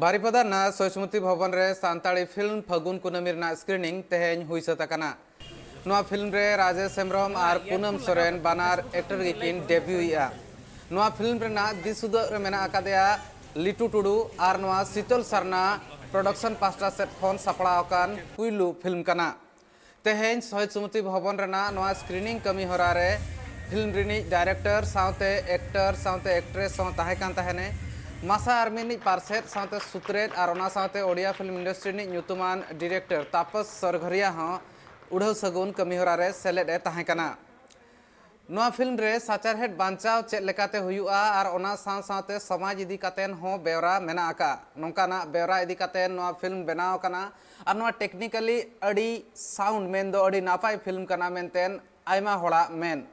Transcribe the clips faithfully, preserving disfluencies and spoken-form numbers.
ᱵᱟᱨᱤᱯᱟᱫᱟ ᱨᱮᱱᱟᱜ ᱥᱚᱭᱪᱢᱩᱛᱤ ᱵᱷᱚᱵᱚᱱ ᱨᱮ ᱥᱟᱱᱛᱟᱲᱤ ᱯᱷᱤᱞᱢ ᱯᱷᱟᱹᱜᱩᱱ ᱠᱩᱱᱟᱹᱢᱤ ᱨᱮᱱᱟᱜ ᱥᱠᱨᱤᱱᱤᱝ ᱛᱮᱦᱮᱧ ᱦᱩᱭ ᱥᱟᱹᱛ ᱟᱠᱟᱱᱟ᱾ ᱱᱚᱣᱟ ᱯᱷᱤᱞᱢ ᱨᱮ ᱨᱟᱡᱮᱥ ᱦᱮᱢᱵᱨᱚᱢ ᱟᱨ ᱯᱩᱱᱟᱢ ᱥᱚᱨᱮᱱ ᱵᱟᱱᱟᱨ ᱮᱠᱴᱚᱨ ᱜᱮᱠᱤᱱ ᱰᱮᱵᱤᱭᱩᱭᱮᱫᱼᱟ᱾ ᱱᱚᱣᱟ ᱯᱷᱤᱞᱢ ᱨᱮᱱᱟᱜ ᱫᱤᱥ ᱩᱫᱩᱜ ᱨᱮ ᱢᱮᱱᱟᱜ ᱟᱠᱟᱫᱮᱭᱟ ᱞᱤᱴᱩ ᱴᱩᱰᱩ ᱟᱨ ᱱᱚᱣᱟ ᱥᱤᱛᱚᱞ ᱥᱟᱨᱱᱟ ᱯᱨᱚᱰᱟᱠᱥᱚᱱ ᱯᱟᱦᱴᱟ ᱥᱮᱫ ᱠᱷᱚᱱ ᱥᱟᱯᱲᱟᱣ ᱟᱠᱟᱱ ᱯᱩᱭᱞᱩ ᱯᱷᱤᱞᱢ ᱠᱟᱱᱟ᱾ ᱛᱮᱦᱮᱧ ᱥᱚᱦᱤᱫ ᱥᱢᱨᱩᱛᱤ ᱵᱷᱚᱵᱚᱱ ᱨᱮᱱᱟᱜ ᱱᱚᱣᱟ ᱥᱠᱨᱤᱱᱤᱝ ᱠᱟᱹᱢᱤ ᱦᱚᱨᱟ ᱨᱮ ᱯᱷᱤᱞᱢ ᱨᱤᱱᱤᱡ ᱰᱟᱭᱨᱮᱠᱴᱚᱨ ᱥᱟᱶᱛᱮ ᱮᱠᱴᱚᱨ ᱥᱟᱶᱛᱮ ᱮᱠᱴᱨᱮᱥ ᱦᱚᱸ ᱛᱟᱦᱮᱸ ᱠᱟᱱ ᱛᱟᱦᱮᱱᱮ, ᱢᱟᱥᱟ ᱟᱨᱢᱤ ᱨᱤᱱᱤᱡ ᱯᱟᱨᱥᱮᱛ ᱥᱟᱶᱛᱮ ᱥᱩᱛᱨᱮᱛ ᱟᱨ ᱚᱱᱟ ᱥᱟᱶᱛᱮ ᱳᱰᱤᱭᱟ ᱯᱷᱤᱞᱢ ᱤᱱᱰᱟᱥᱴᱨᱤ ᱨᱤᱱᱤᱡ ᱧᱩᱛᱩᱢᱟᱱ ᱰᱤᱨᱮᱠᱴᱚᱨ ᱛᱟᱯᱚᱥ ᱥᱚᱨᱜᱷᱟᱨᱤᱭᱟ ᱦᱚᱸ ᱩᱰᱷᱟᱹᱣ ᱥᱟᱹᱜᱩᱱ ᱠᱟᱹᱢᱤ ᱦᱚᱨᱟ ᱨᱮ ᱥᱮᱞᱮᱫ ᱮ ᱛᱟᱦᱮᱸ ᱠᱟᱱᱟ᱾ ᱱᱚᱣᱟ ᱯᱷᱤᱞᱢ ᱨᱮ ᱥᱟᱪᱟᱨᱦᱮᱫ ᱵᱟᱧᱪᱟᱣ ᱪᱮᱫ ᱞᱮᱠᱟᱛᱮ ᱦᱩᱭᱩᱜᱼᱟ ᱟᱨ ᱚᱱᱟ ᱥᱟᱶ ᱥᱟᱶᱛᱮ ᱥᱚᱢᱟᱡᱽ ᱤᱫᱤ ᱠᱟᱛᱮᱱ ᱦᱚᱸ ᱵᱮᱣᱨᱟ ᱢᱮᱱᱟᱜ ᱟᱠᱟᱫ᱾ ᱱᱚᱝᱠᱟᱱᱟᱜ ᱵᱮᱣᱨᱟ ᱤᱫᱤ ᱠᱟᱛᱮᱱ ᱱᱚᱣᱟ ᱯᱷᱤᱞᱢ ᱵᱮᱱᱟᱣ ᱟᱠᱟᱱᱟ ᱟᱨ ᱱᱚᱣᱟ ᱴᱮᱠᱱᱤᱠᱟᱞᱤ ᱟᱹᱰᱤ ᱥᱟᱣᱩᱱᱰ ᱢᱮᱱᱫᱚ ᱟᱹᱰᱤ ᱱᱟᱯᱟᱭ ᱯᱷᱤᱞᱢ ᱠᱟᱱᱟ ᱢᱮᱱᱛᱮᱱ ᱟᱭᱢᱟ ᱦᱚᱲᱟᱜ ᱢᱮᱱ᱾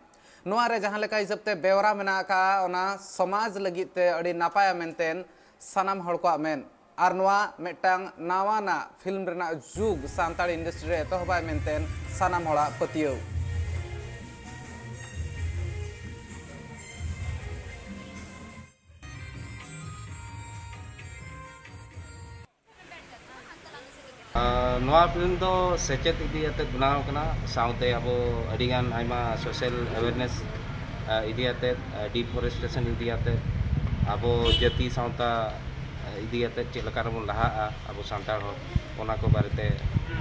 ᱱᱚᱣᱟ ᱨᱮ ᱡᱟᱦᱟᱸ ᱞᱮᱠᱟ ᱦᱤᱥᱟᱹᱵ ᱛᱮ ᱵᱮᱣᱨᱟ ᱢᱮᱱᱟᱜ ᱟᱠᱟᱫ, ᱚᱱᱟ ᱥᱚᱢᱟᱡᱽ ᱞᱟᱹᱜᱤᱫ ᱛᱮ ᱟᱹᱰᱤ ᱱᱟᱯᱟᱭᱟ ᱢᱮᱱᱛᱮᱱ ᱥᱟᱱᱟᱢ ᱦᱚᱲ ᱠᱚᱣᱟᱜ ᱢᱮᱱ᱾ ᱟᱨ ᱱᱚᱣᱟ ᱢᱤᱫᱴᱟᱝ ᱱᱟᱣᱟᱱᱟᱜ ᱯᱷᱤᱞᱢ ᱨᱮᱱᱟᱜ ᱡᱩᱜᱽ ᱥᱟᱱᱛᱟᱲ ᱤᱱᱰᱟᱥᱴᱨᱤ ᱨᱮ ᱮᱛᱚᱦᱚᱵᱟᱭ ᱢᱮᱱᱛᱮᱱ ᱥᱟᱱᱟᱢ ᱦᱚᱲᱟᱜ ᱯᱟᱹᱛᱭᱟᱹᱣ᱾ ᱟᱨ ᱱᱚᱣᱟ ᱯᱷᱤᱞᱢ ᱫᱚ ᱥᱮᱪᱮᱫ ᱤᱫᱤ ᱠᱟᱛᱮ ᱵᱮᱱᱟᱣ ᱠᱟᱱᱟ, ᱥᱟᱶᱛᱮ ᱟᱵᱚ ᱟᱹᱰᱤᱜᱟᱱ ᱟᱭᱢᱟ ᱥᱳᱥᱟᱞ ᱮᱣᱮᱨᱱᱮᱥ ᱤᱫᱤ ᱠᱟᱛᱮ, ᱰᱤᱯᱷᱚᱨᱮᱥᱴᱨᱮᱥᱚᱱ ᱤᱫᱤ ᱠᱟᱛᱮ, ᱟᱵᱚ ᱡᱟᱹᱛᱤ ᱥᱟᱶᱛᱟ ᱤᱫᱤ ᱠᱟᱛᱮ ᱪᱮᱫ ᱞᱮᱠᱟ ᱨᱮᱵᱚᱱ ᱞᱟᱦᱟᱜᱼᱟ ᱟᱵᱚ ᱥᱟᱱᱛᱟᱲ ᱦᱚᱲ, ᱚᱱᱟ ᱠᱚ ᱵᱟᱨᱮᱛᱮ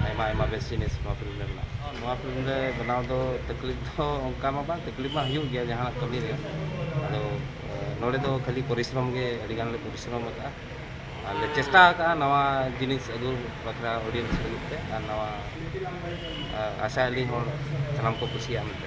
ᱟᱭᱢᱟ ᱟᱭᱢᱟ ᱵᱮᱥ ᱡᱤᱱᱤᱥ ᱱᱚᱣᱟ ᱯᱷᱤᱞᱢ ᱨᱮ ᱢᱮᱱᱟᱜᱼᱟ᱾ ᱱᱚᱣᱟ ᱯᱷᱤᱞᱢ ᱨᱮ ᱵᱮᱱᱟᱣ ᱫᱚ ᱛᱟᱠᱞᱤᱯ ᱫᱚ ᱚᱱᱠᱟ ᱢᱟ ᱵᱟᱝ, ᱛᱟᱠᱞᱤᱯ ᱢᱟ ᱦᱩᱭᱩᱜ ᱜᱮᱭᱟ ᱡᱟᱦᱟᱱᱟᱜ ᱠᱟᱹᱢᱤ ᱨᱮ᱾ ᱟᱫᱚ ᱱᱚᱰᱮ ᱫᱚ ᱠᱷᱟᱹᱞᱤ ᱯᱚᱨᱤᱥᱨᱚᱢ ᱜᱮ, ᱟᱹᱰᱤ ᱜᱟᱱ ᱞᱮ ᱯᱚᱨᱤᱥᱨᱚᱢ ᱟᱠᱟᱫᱼᱟ᱾ ᱟᱨ ᱞᱮ ᱪᱮᱥᱴᱟ ᱟᱠᱟᱫᱼᱟ ᱱᱟᱣᱟ ᱡᱤᱱᱤᱥ ᱟᱹᱜᱩ ᱵᱟᱠᱷᱨᱟ ᱚᱰᱤᱭᱮᱱᱥ ᱞᱟᱹᱜᱤᱫ ᱛᱮ, ᱟᱨ ᱱᱟᱣᱟ, ᱟᱨ ᱟᱥᱟᱭᱟᱞᱤᱧ ᱦᱚᱲ ᱥᱟᱱᱟᱢ ᱠᱚ ᱠᱩᱥᱤᱭᱟᱜᱼᱟ ᱢᱮᱱᱛᱮ᱾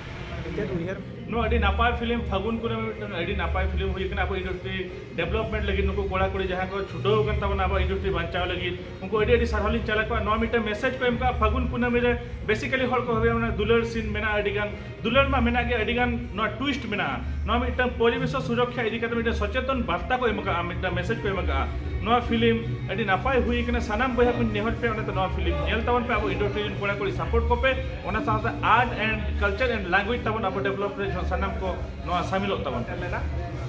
ᱪᱮᱫ ᱩᱭᱦᱟᱹᱨ? ᱱᱚᱣᱟ ᱟᱹᱰᱤ ᱱᱟᱯᱟᱭ ᱯᱷᱤᱞᱢ, ᱯᱷᱟᱹᱜᱩᱱ ᱠᱩᱱᱟᱹᱢᱤ ᱢᱤᱫᱴᱟᱝ ᱟᱹᱰᱤ ᱱᱟᱯᱟᱭ ᱯᱷᱤᱞᱢ ᱦᱩᱭ ᱠᱟᱱᱟ᱾ ᱟᱵᱚ ᱤᱱᱰᱟᱥᱴᱨᱤ ᱰᱮᱵᱷᱞᱚᱯᱢᱮᱱᱴ ᱞᱟᱹᱜᱤᱫ ᱱᱩᱠᱩ ᱠᱚᱲᱟ ᱠᱩᱲᱤ ᱡᱟᱦᱟᱸᱭ ᱠᱚ ᱪᱷᱩᱴᱟᱹᱣ ᱟᱠᱟᱱ ᱛᱟᱵᱚᱱᱟ ᱟᱵᱚ ᱤᱱᱰᱟᱥᱴᱨᱤ ᱵᱟᱧᱪᱟᱣ ᱞᱟᱹᱜᱤᱫ, ᱩᱱᱠᱩ ᱟᱹᱰᱤ ᱟᱹᱰᱤ ᱥᱟᱨᱦᱟᱣ ᱞᱤᱧ ᱪᱟᱞ ᱟᱠᱚᱣᱟ᱾ ᱱᱚᱣᱟ ᱢᱤᱫᱴᱟᱝ ᱢᱮᱥᱮᱡᱽ ᱠᱚ ᱮᱢ ᱠᱟᱜᱼᱟ ᱯᱷᱟᱹᱜᱩᱱ ᱠᱩᱱᱟᱹᱢᱤ ᱨᱮ᱾ ᱵᱮᱥᱤᱠᱟᱞᱤ ᱦᱚᱲ ᱠᱚ ᱵᱷᱟᱵᱮᱭᱟ ᱚᱱᱟ ᱫᱩᱞᱟᱹᱲ ᱥᱤᱱ ᱢᱮᱱᱟᱜᱼᱟ, ᱟᱹᱰᱤ ᱜᱟᱱ ᱫᱩᱞᱟᱹᱲ ᱢᱟ ᱢᱮᱱᱟᱜ ᱜᱮ, ᱟᱹᱰᱤ ᱜᱟᱱ ᱱᱚᱣᱟ ᱴᱩᱭᱤᱥᱴ ᱢᱮᱱᱟᱜᱼᱟ᱾ ᱱᱚᱣᱟ ᱢᱤᱫᱴᱟᱝ ᱯᱚᱨᱤᱵᱮᱥ ᱥᱩᱨᱚᱠᱠᱷᱟ ᱤᱫᱤ ᱠᱟᱛᱮ ᱢᱤᱫᱴᱟᱝ ᱥᱚᱪᱮᱛᱚᱱ ᱵᱟᱨᱛᱟ ᱠᱚ ᱮᱢ ᱠᱟᱜᱼᱟ, ᱢᱤᱫᱴᱟᱝ ᱢᱮᱥᱮᱡᱽ ᱠᱚ ᱮᱢ ᱠᱟᱜᱼᱟ᱾ ᱱᱚᱣᱟ ᱯᱷᱤᱞᱢ ᱟᱹᱰᱤ ᱱᱟᱯᱟᱭ ᱦᱩᱭ ᱠᱟᱱᱟ᱾ ᱥᱟᱱᱟᱢ ᱵᱚᱭᱦᱟ ᱠᱚᱧ ᱱᱮᱦᱚᱨ ᱯᱮ, ᱚᱱᱟᱛᱮ ᱱᱚᱣᱟ ᱯᱷᱤᱞᱢ ᱧᱮᱞ ᱛᱟᱵᱚᱱ ᱯᱮ, ᱟᱵᱚ ᱤᱱᱰᱟᱥᱴᱨᱤ ᱨᱮᱱ ᱠᱚᱲᱟ ᱠᱩᱲᱤ ᱥᱟᱯᱳᱨᱴ ᱠᱚᱯᱮ, ᱚᱱᱟ ᱥᱟᱶᱛᱮ art and culture and language ᱛᱟᱵᱚᱱ ᱟᱵᱚ ᱰᱮᱵᱷᱞᱚᱯ ᱨᱮ ᱥᱟᱱᱟᱢ ᱠᱚ ᱱᱚᱣᱟ ᱥᱟᱢᱤᱞᱚᱜ ᱛᱟᱵᱚᱱ ᱯᱮ᱾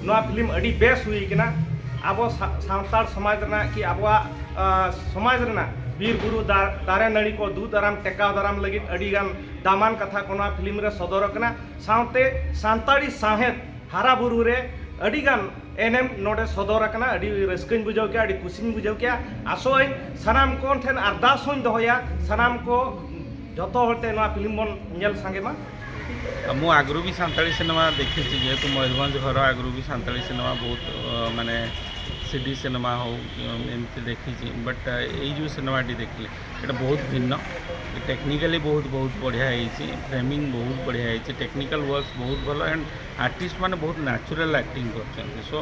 ᱱᱚᱣᱟ ᱯᱷᱤᱞᱢ ᱟᱹᱰᱤ ᱵᱮᱥ ᱦᱩᱭ ᱠᱟᱱᱟ᱾ ᱟᱵᱚ ᱥᱟ- ᱥᱟᱱᱛᱟᱲ ᱥᱚᱢᱟᱡᱽ ᱨᱮᱱᱟᱜ ᱠᱤ ᱟᱵᱚᱣᱟᱜ ᱟ, ᱥᱚᱢᱟᱡᱽ ᱨᱮᱱᱟᱜ ᱵᱤᱨ ᱵᱩᱨᱩ ᱫᱟ- ᱫᱟᱨᱮ ᱱᱟᱹᱲᱤ ᱠᱚ ᱫᱩᱜ ᱫᱟᱨᱟᱢ ᱴᱮᱠᱟᱣ ᱫᱟᱨᱟᱢ ᱞᱟᱹᱜᱤᱫ ᱟᱹᱰᱤ ᱜᱟᱱ ᱫᱟᱢᱟᱱ ᱠᱟᱛᱷᱟ ᱠᱚ ᱱᱚᱣᱟ ᱯᱷᱤᱞᱢ ᱨᱮ ᱥᱚᱫᱚᱨ ᱟᱠᱟᱱᱟ᱾ ᱥᱟᱶᱛᱮ ᱥᱟᱱᱛᱟᱲᱤ ᱥᱟᱶᱦᱮᱫ ᱦᱟᱨᱟ ᱵᱩᱨᱩ ᱨᱮ ᱟᱹᱰᱤ ᱜᱟᱱ ᱮᱱᱮᱢ ᱱᱚᱰᱮ ᱥᱚᱫᱚᱨ ᱟᱠᱟᱱᱟ᱾ ᱟᱹᱰᱤ ᱨᱟᱹᱥᱠᱟᱹᱧ ᱵᱩᱡᱷᱟᱹᱣ ᱠᱮᱜᱼᱟ, ᱟᱹᱰᱤ ᱠᱩᱥᱤᱧ ᱵᱩᱡᱷᱟᱹᱣ ᱠᱮᱜᱼᱟ᱾ ᱟᱥᱚᱜ ᱟᱹᱧ ᱥᱟᱱᱟᱢ ᱠᱚ ᱴᱷᱮᱱ ᱟᱨᱫᱟᱥ ᱦᱚᱸᱧ ᱫᱚᱦᱚᱭᱟ, ᱥᱟᱱᱟᱢ ᱠᱚ ᱡᱚᱛᱚ ᱦᱚᱲ ᱛᱮ ᱱᱚᱣᱟ ᱯᱷᱤᱞᱢ ᱵᱚᱱ ᱧᱮᱞ ᱥᱟᱸᱜᱮ ᱢᱟ᱾ ମୁଁ ଆଗରୁ ବି ସାନ୍ତାଳୀ ସିନେମା ଦେଖିଛି, ଯେହେତୁ ମୟୂରଭଞ୍ଜ ଘର, ଆଗରୁ ବି ସାନ୍ତାଳୀ ସିନେମା ବହୁତ ଅ, ମାନେ ସିଡି ସିନେମା ହଉ, ଏମିତି ଦେଖିଛି। ବଟ୍ ଏଇ ଯେଉଁ ସିନେମାଟି ଦେଖିଲି, ଏଇଟା ବହୁତ ଭିନ୍ନ। ଟେକ୍ନିକାଲି ବହୁତ ବହୁତ ବଢ଼ିଆ ହେଇଛି। ଫ୍ରେମିଂ ବହୁତ ବଢ଼ିଆ ହେଇଛି। ଟେକ୍ନିକାଲ ୱାର୍କସ୍ ବହୁତ ଭଲ। ଆଣ୍ଡ ଆର୍ଟିଷ୍ଟ ମାନେ ବହୁତ ନ୍ୟାଚୁରାଲ ଆକ୍ଟିଂ କରିଛନ୍ତି। ସୋ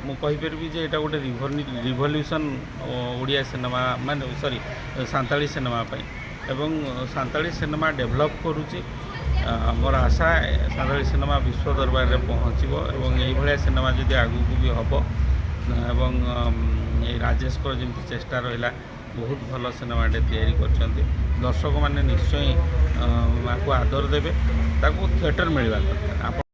ମୁଁ କହିପାରିବି ଯେ ଏଇଟା ଗୋଟେ ରିଭଲ୍ୟୁସନ୍ ଓଡ଼ିଆ ସିନେମା, ମାନେ ସରି, ସାନ୍ତାଳୀ ସିନେମା ପାଇଁ। ଏବଂ ସାନ୍ତାଳୀ ସିନେମା ଡେଭଲପ୍ କରୁଛି। ଆ, ମୋର ଆଶା, ସାନ୍ତାଳୀ ସିନେମା ବିଶ୍ୱ ଦରବାରରେ ପହଞ୍ଚିବ ଏବଂ ଏଇଭଳିଆ ସିନେମା ଯଦି ଆଗକୁ ବି ହେବ ଏବଂ ଏଇ ରାଜେଶଙ୍କର ଯେମିତି ଚେଷ୍ଟା ରହିଲା, ବହୁତ ଭଲ ସିନେମାଟେ ତିଆରି କରିଛନ୍ତି। ଦର୍ଶକମାନେ ନିଶ୍ଚୟ ୟାକୁ ଆଦର ଦେବେ। ତାକୁ ଥିଏଟର ମିଳିବା ଦରକାର। ଆପଣ